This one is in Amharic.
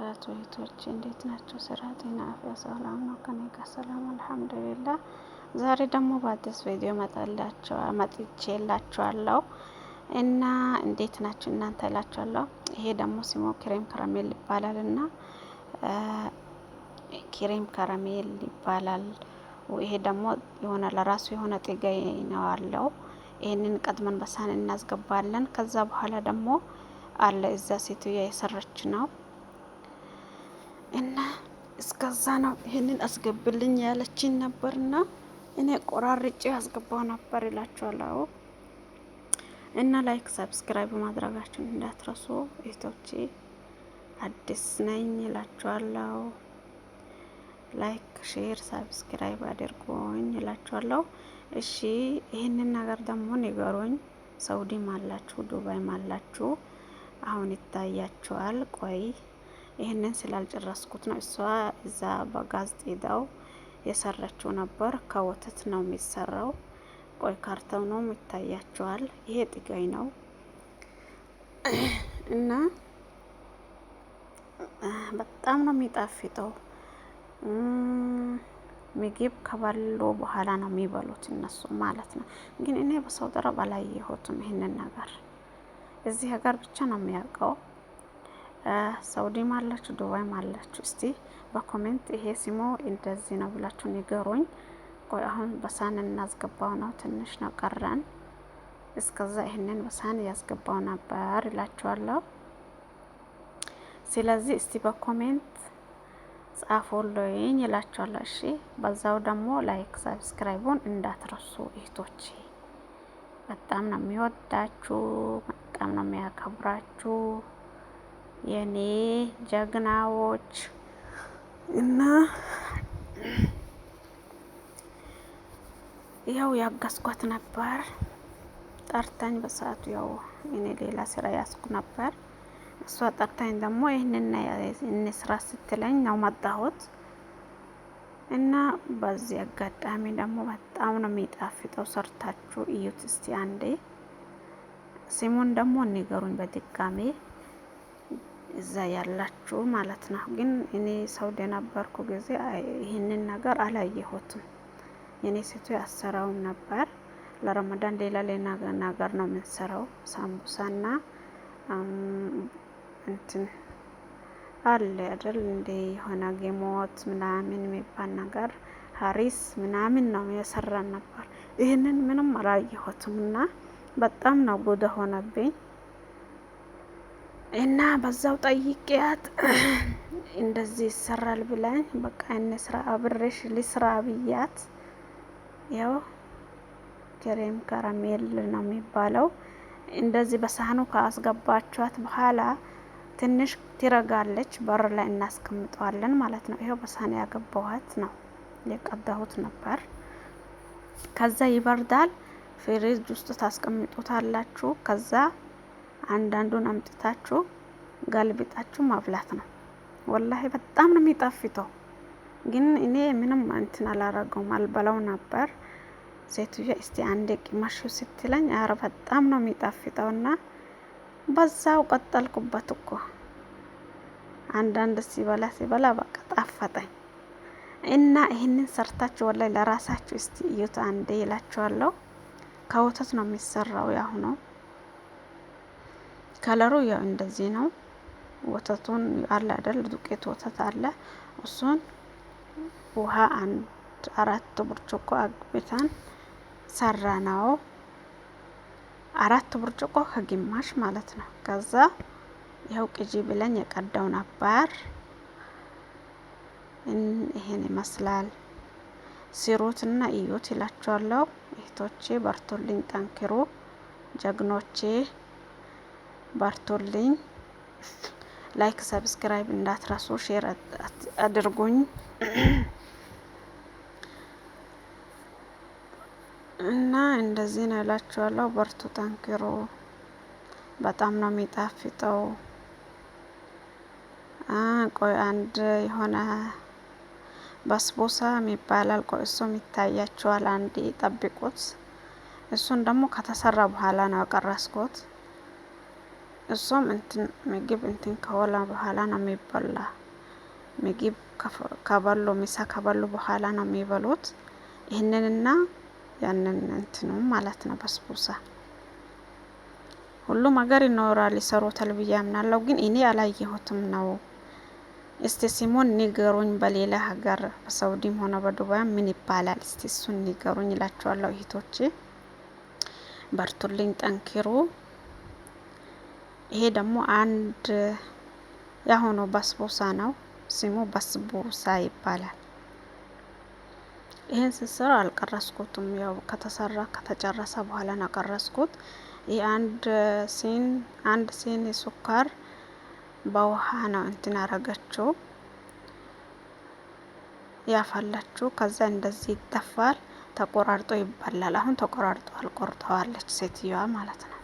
وبركاته። እህቶች እንዴት ናቸው? ስራ፣ ጤና፣ አፍያ ሰላም ነው? ከኔ ጋር ሰላም አልሐምዱሊላህ። ዛሬ ደግሞ በአዲስ ቪዲዮ መጥቼላችኋለሁ እና እንዴት ናችሁ እናንተ እላችኋለሁ። ይሄ ደግሞ ስሙ cream caramel ይባላል እና cream caramel ይባላል። ይሄ ደግሞ የሆነ ለራሱ የሆነ ጥጋይ ነው አለው። ይሄንን ቀድመን በሳህን እናስገባለን። ከዛ በኋላ ደግሞ አለ እዛ ሴትዮዋ የሰራች ነው እና እስከዛ ነው ይሄንን አስገብልኝ ያለችኝ ነበርና እኔ ቆራርጬ አስገባው ነበር ይላችኋለሁ። እና like subscribe ማድረጋችሁን እንዳትረሱ እህቶቼ፣ አዲስ ነኝ እላችኋለሁ። Like share subscribe አድርጎኝ እላችኋለሁ። እሺ ይህንን ነገር ደግሞ ንገሩኝ። ሳውዲም አላችሁ ዱባይም አላችሁ አሁን ይታያችኋል። ቆይ ይህንን ስላልጨረስኩት ነው። እሷ እዛ በጋዝ ጥዳው የሰራችው ነበር። ከወተት ነው የሚሰራው። ቆይ ካርቶኑም ይታያችኋል። ይሄ ጥጋይ ነው እና በጣም ነው የሚጣፍጠው። ምግብ ከበሉ በኋላ ነው የሚበሉት እነሱ ማለት ነው። ግን እኔ በሳውዲ አረብ አላየሁትም ይህንን ነገር። እዚህ ሀገር ብቻ ነው የሚያውቀው። ሳውዲም አላችሁ ዱባይም አላችሁ፣ እስቲ በ comment ይሄ ስሙ እንደዚህ ነው ብላችሁ ንገሩኝ። ቆይ አሁን በሳህን እናስገባው ነው፣ ትንሽ ነው ቀረን። እስከዛ ይህንን በሳህን ያስገባው ነበር እላችኋለሁ። ስለዚህ እስቲ በ comment ጻፉልኝ እላችኋለሁ። እሺ በዛው ደግሞ like subscribe ኡን እንዳትረሱ እህቶቼ። በጣም ነው የሚወዳችሁ፣ በጣም ነው የሚያከብራችሁ የኔ ጀግናዎች እና ያው ያጋዝኳት ነበር ጠርታኝ በሰዓቱ ያው እኔ ሌላ ስራ ያስኩ ነበር። እሷ ጠርታኝ ደግሞ ይህንን እንስራ ስትለኝ ነው መጣሁት እና በዚህ አጋጣሚ ደግሞ በጣም ነው የሚጣፍጠው። ሰርታችሁ እዩት እስቲ አንዴ። ስሙን ደግሞ ንገሩኝ በድጋሜ እዛ ያላችሁ ማለት ነው። ግን እኔ ሳውዲ የነበርኩ ጊዜ ይህንን ነገር አላየሁትም። የኔ ሴቶ ያሰራውም ነበር። ለረመዳን ሌላ ሌላ ነገር ነው የምንሰራው፣ ሳምቡሳና እንትን አለ አይደል እንደ የሆነ ጌሞት ምናምን የሚባል ነገር ሀሪስ ምናምን ነው የሰራን ነበር። ይህንን ምንም አላየሁትም እና በጣም ነው ጉድ ሆነብኝ። እና በዛው ጠይቄያት እንደዚህ ይሰራል ብላኝ በቃ እንስራ አብሬሽ ልስራ ብያት፣ ያው cream caramel ነው የሚባለው። እንደዚህ በሳህኑ ካስገባችኋት በኋላ ትንሽ ትረጋለች። በር ላይ እናስቀምጠዋለን ማለት ነው። ይኸው በሳህን ያገባኋት ነው የቀዳሁት ነበር። ከዛ ይበርዳል። ፍሪጅ ውስጥ ታስቀምጡታላችሁ። ከዛ አንዳንዱን አምጥታችሁ ገልብጣችሁ ማብላት ነው። ወላሂ በጣም ነው የሚጣፍጠው። ግን እኔ ምንም እንትን አላረገውም አልበላው ነበር። ሴትዮ እስቲ አንዴ ቅመሹ ስትለኝ አረ በጣም ነው የሚጣፍጠውና በዛው ቀጠልኩበት እኮ። አንዳንድ ሲበላ ሲበላ በቃ ጣፈጠኝ። እና ይህንን ሰርታችሁ ወላሂ ለራሳችሁ እስቲ እዩት አንዴ ይላችኋለሁ። ከወተት ነው የሚሰራው ያው ነው። ከለሩ ያው እንደዚህ ነው። ወተቱን አለ አይደል ዱቄት ወተት አለ። እሱን ውሃ አንድ አራት ብርጭቆ አግብተን ሰራ ነው። አራት ብርጭቆ ከግማሽ ማለት ነው። ከዛ ይኸው ቅጂ ብለን የቀዳው ነበር። ይሄን ይመስላል። ስሩትና እዩት ይላችኋለሁ። እህቶቼ በርቶልኝ፣ ጠንክሩ ጀግኖቼ በርቶልኝ። Like subscribe እንዳትረሱ፣ share አድርጉኝ እና እንደዚህ ነው እላችኋለሁ። በርቱ፣ ጠንክሩ። በጣም ነው የሚጣፍጠው። ቆይ አንድ የሆነ በስቦሳ የሚባላል። ቆይ እሱም ይታያችኋል። አንድ ጠብቁት። እሱን ደግሞ ከተሰራ በኋላ ነው ያቀረስኩት። እሱም እንትን ምግብ እንትን ከወላ በኋላ ነው የሚበላ። ምግብ ከበሉ ምሳ ከበሉ በኋላ ነው የሚበሉት። ይህንንና ያንን እንትኑ ማለት ነው በስቡሳ ሁሉም ሀገር ይኖራል ይሰሩታል ብዬ አምናለሁ። ግን እኔ አላየሁትም ነው። እስቲ ሲሞን ንገሩኝ፣ በሌላ ሀገር በሳውዲም ሆነ በዱባይ ምን ይባላል? እስቲ እሱን ንገሩኝ እላችኋለሁ። እህቶቼ በርቱልኝ፣ ጠንክሩ። ይሄ ደግሞ አንድ ያሁኑ በስቡሳ ነው። ስሙ በስቡሳ ይባላል። ይህን ስሰራ አልቀረስኩትም። ያው ከተሰራ ከተጨረሰ በኋላ ነው ቀረስኩት። ይህ 1 ሲን ስኳር በውሃ ነው እንትን አረገችው ያፈላችው። ከዛ እንደዚህ ይደፋል፣ ተቆራርጦ ይበላል። አሁን ተቆራርጦ አልቆርጠዋለች ሴትዮዋ ማለት ነው።